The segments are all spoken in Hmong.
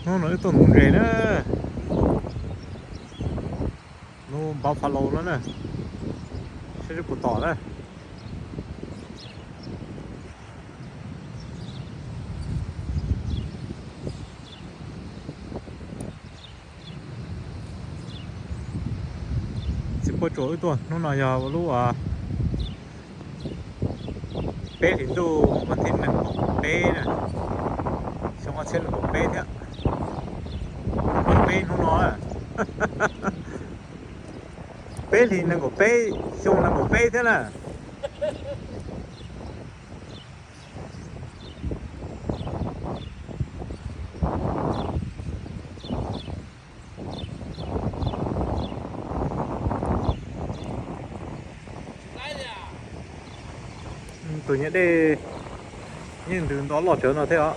Hnub no wb tuaj nuv ntses na, nuv buffalo no na, saib seb puas tom na. Txiv Pob Tsuas wb tuaj hnub no yog lub peb hlis ntuj vas thib nees nkaum peb na, xyoo ob txhiab nees nkaum peb thiab. Peb hnub no, peb hlis nees nkaum peb, xyoo nees nkaum peb thiab na. Tus nyuam dej yeej ntws nto loj tsawv no thiab os.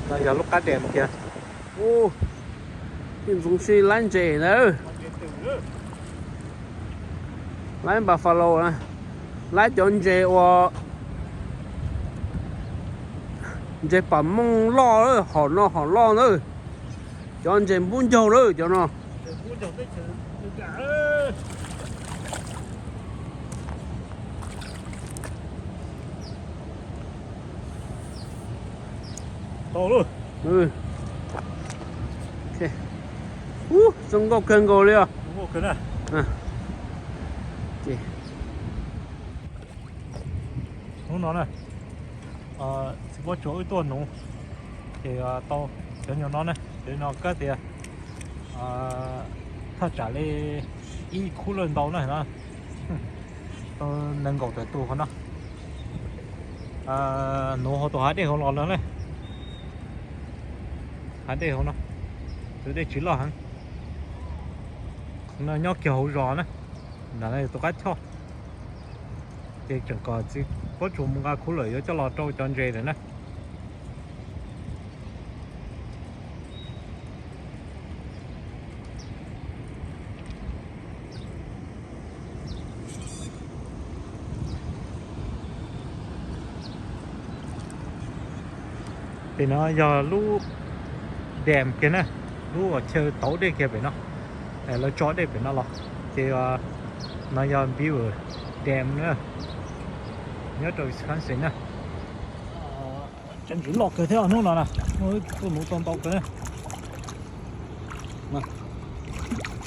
No yog lub qab dam kiag. Ub, ntxoov si laib ntses ntawd. Laib buffalo, laib cov ntses uas ntses pam mooj loj, hom no hom loj ntawd. Cov ntses npub ncaug lawm cov no. Ub, zoo nkauj kawg nkaus li os. Hnub no na, txiv Pob Tsuas wb tuaj nuv ces tau cov nyuag no na, cov no kab tias thaj tsam li ib khub lawm ntau na, tau nees nkaum tawm tus qhov no. Nuv hauv tus hav dej hauv los no na, hav dej hauv no, tus dej tsis loj heev. Qhov no nyob kiag hauv zos na, nram no yog tus qab choj. Ces tseem kom txiv Pob Tsuas mus nqa khub lawm yuav coj los rau cov ntses lawm na. Pem no yog lub dam kiag na, lub uas chaw tauv dej kiag pem no, lawv tso dej pem no los, ces no yog Beaver Dam na, nyob rau Wisconsin na. Tseem ntsis loj kawg thiab hnub no na, tuaj nuv tau ntau kawg.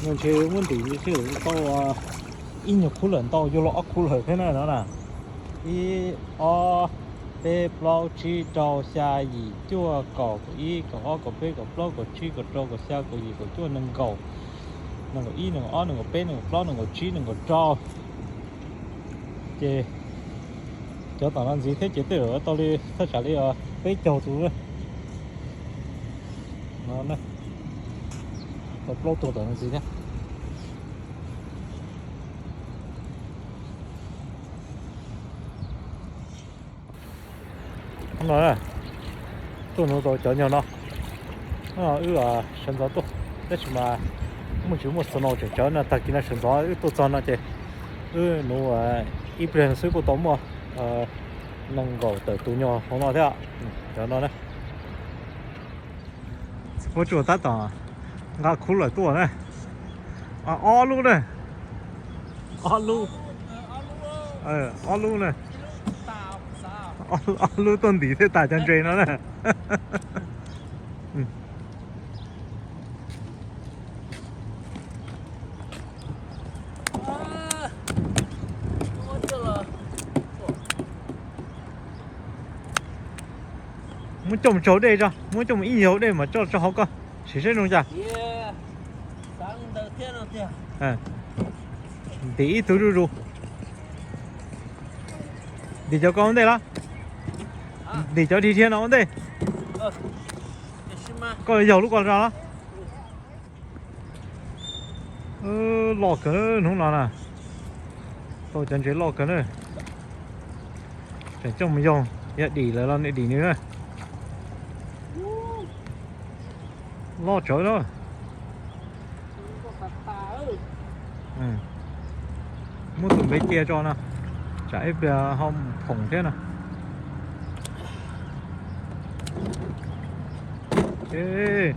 Ntshe muab ntim xwb tau ib nyuag khub lawm ntau, yuav los ob khub lawm thiab na no na. Ib, ob, peb, plaub, tsib, rau, xya, yim, cuaj, kaum, kaum ib, kaum ob, kaum peb, kaum plaub, kaum tsib, kaum rau, kaum xya, kaum yim, kaum cuaj, nees nkaum, nees nkaum ib, nees nkaum ob, nees nkaum peb, nees nkaum plaub, nees nkaum tsib, nees nkaum rau. Ces cov tom no ntxiv thiab ces tej zaum tau li thaj tsam li peb caug tus no, tau plaub tus tom no ntxiv thiab. Hnub no tuaj nuv tau cov nyuag no, wb sawv ntxov tuaj, tab sis mas muaj tsis muaj snow tseem tsawv no, tag kis no sawv ntxov wb tuaj txog no ces wb nuv ib pliag xwb kuj tau muaj nees nkaum tawm tus nyuag hauv no thiab. Cov no na, txiv Pob Tsuas tab tom nqa khub lawm tuaj na. Ob lub na, ob lub, ob lub na, ob lub tuaj ntim thiaj tas cov ntses no na. Muab coj mus tsaug dej tso, muab coj mus ib nyuag hauv dej mas coj tso hauv ko, sim saib zoo cas. Ntim ib tug zuj zus. Ntim cov ko ua ntej los? Ntim cov dhia dhia no ua ntej. Koj yaug lub ko zog los? Loj kawg hnub no na. Tau cov ntses loj kawg na. Tseem coj mus yaug, yog dim lawm los niam dim nws na. Loj tsawv na. Muab tus npe cia tso no, tsam ib pliag ho mus phoom thiab no. Ê.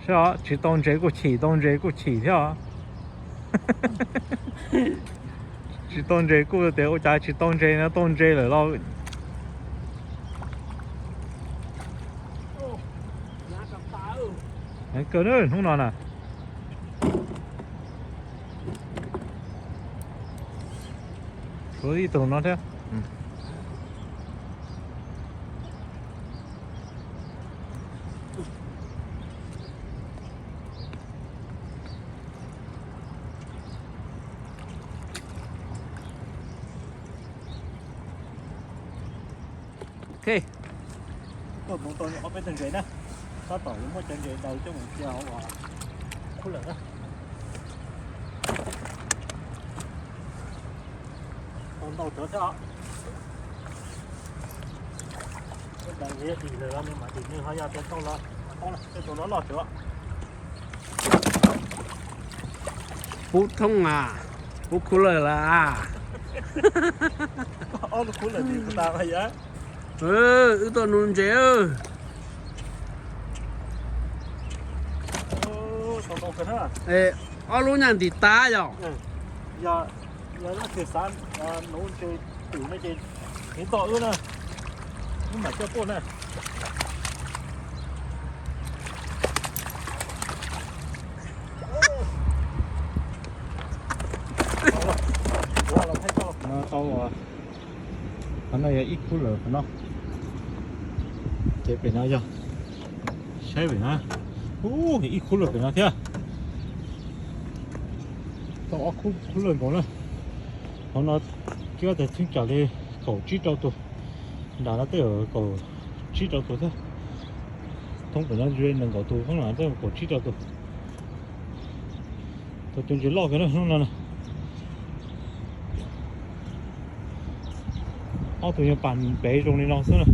Saib os, tsis tau ntses kuj chim, tau ntses kuj chim thiab os. Tsis tau ntses kuj tias ua cas tsis tau ntses no, tau ntses lawm los. Heev kawg na hnub no na. Tshuav ib tug no thiab. Ok. Tuaj mus tau ob peb tug ntses na. Tab tom yuav muab cov ntses daws coj mus cia hauv khub lawm na. Tau ntau cov thiab os. Daws dim lawm los nws mam dim, nws ho yog tias tau los tau, tej tus loj loj cov. Pub thoob a, pub khub lawm lawm a. Ob lub khub lawm dim tas yam. Wb tuaj nuv ntses. Ob lub nyaj ntim tas yom. Yog leej twg xav nuv ntses twm no ces hais txog wb na, wb mam coj tuaj na. No tau, qhov no yog ib khub lawm qhov no. Ces pem no yog, saib pem no, ub, ib khub lawm pem no thiab. Tau ob khub, khub lawm nkaus na. Hauv no cua tas txheeb tsam li kaum tsib rau tus. Nram no twb yog kaum tsib rau tus thiab. Thoob pem no nees nkaum tus, thoob no twb kaum tsib rau tus. Tau cov ntses loj kawg na hnub no na. Ob tug yog pas pem zoo li no xwb na.